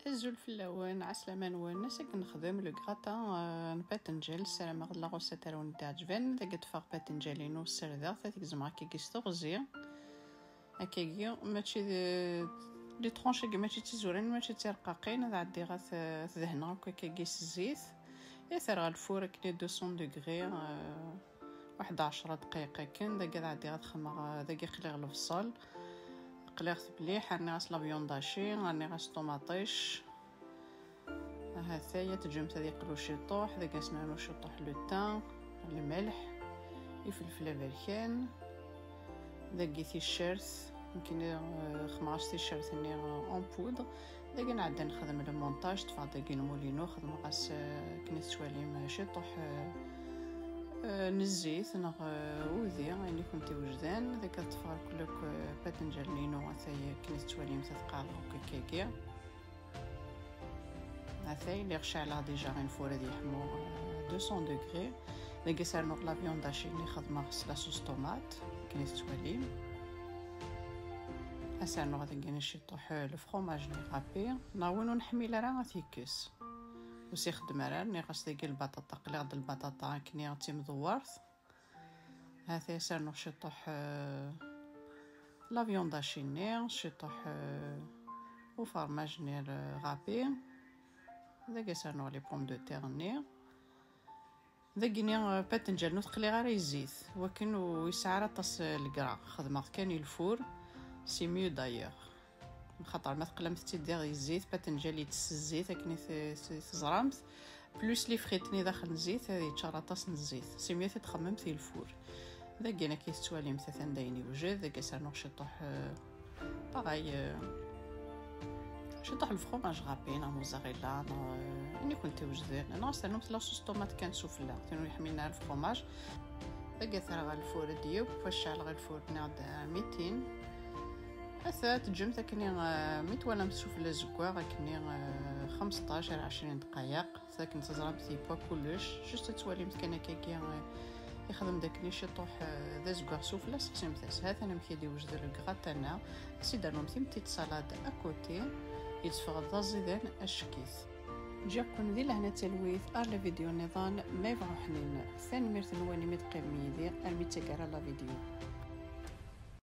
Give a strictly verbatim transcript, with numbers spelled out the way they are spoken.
Azul fell-awen, ɛeslama-nwen. Ass-agi nexdem le gratin, euh, n patenǧal. Ssarameɣ d la recette ara wen-d-iɛeǧben. Dagi ṭṭfeɣ patenǧal-inu, ssardeɣ-t, ad t-gezmeɣ akkagi s teɣzi. Akkagi, mačči d, les tranches-agi mačči d tizurin, mačči d tirqaqin. Ad ɛeddiɣ ad t-, ad t-dehneɣ akk akkagi s zzit. Ad t-rreɣ ɣer lfur akken i deux cents degrés, euh, waḥed ɛecra dqayeq akken. Dagi ad ɛeddiɣ ad xedmeɣ, euh, dagi qliɣ lebṣel. Qliɣ-t mliḥ, rniɣ-as la viande hachée, rniɣ-as ṭumaṭic. Ahatay, ad teǧǧemt ad yeqlu ciṭuḥ, dagi ad s-nernu ciṭuḥ le thym, lmelḥ, ifelfel aberkan, dagi ticcert, nekkini, euh, xedmeɣ-as ticcert-nni, euh, en poudre. Dagi nɛedda nexdem le montage, ṭṭfeɣ dagi lmul-inu, xedmeɣ-as, euh, akken i tettwalim, euh, ciṭuḥ, euh, euh, n zzit neɣ, euh, udi, ayen i kent-iwejden. Dagi ad ṭṭfeɣ akk, euh, patenǧal-inu, atay akken i tettwalim, ad t-qeɛdeɣ akk akkagi. Atay, lliɣ ceɛleɣ déjà infur ad yeḥmu, euh, deux cents degrés. Dagi ad s-rnuɣ la viande hachée-nni xedmeɣ s la sauce tomate, akken i tettwalim. Ad s-rnuɣ dagi ciṭuḥ, euh, le fromage-nni râpé, neɣ win ur neḥmil ara ad t-yekkes. Ur s-ixeddem ara. Rniɣ-as dagi lbaṭaṭa, qliɣ-d lbaṭaṭa akken d timdewwert. Hati ad s-rnuɣ ciṭuḥ, euh, la viande hachée-nni, ciṭuḥ, euh, ufermaj-nni râpé. Dagi ad s-rnuɣ les pommes de terre-nni. Dagini, euh, patenǧal ur t-qliɣ ara i zzit, wakken ur yesɛi ara aṭas, euh, le gras, xedmeɣ-t kan i lfur, c'est mieux d'ailleurs. Xaṭer ma teqlamt-tt-id i zzit, patenǧal yettess zzit akken i t-, t-, teẓramt. Plus les frites-nni daxel n zzit, ad yeččar aṭas n zzit. C'est mieux ad t-txemmemt i lfur. Dagi akka i tettwalimt, atan dayen yewjed. Dagi ad s-rnuɣ ciṭuḥ, euh, pareil, euh, ciṭuḥ le fromage râpé, neɣ mozzarella, neɣ, euh, ayen i kent-iwejden. Neɣ ad s-ternumt la sauce tomate kan sufella, tin ur yeḥmilen ara le fromage. Dagi ad t-rreɣ ɣer lfur ad d-yeww, ad ceɛleɣ lfur-nni ɣer mitin. Ata teǧǧemt akken, euh, mi twalamt sufella zeggaɣ akken, euh, xemseṭṭac ar ɛecrin dqayeq. Akken teẓramt yewwa kullec, juste ad twalimt kan akkagi, eh, ixdem-d akken ciṭuḥ, eh, d azeggaɣ sufella, sexsimt-as. Ha-t-an amek i d-iwjed le gratin-a. Ad s-id-ternumt une petite salade à côté, yetteffeɣ d aẓidan acekkit. Ǧǧiɣ-ken di lehna d talwit ar la vidéo nniḍen ma yebɣa uḥnin. Tanemmirt-nwen imi d-teqqimem yid-i armi d taggara n la vidéo.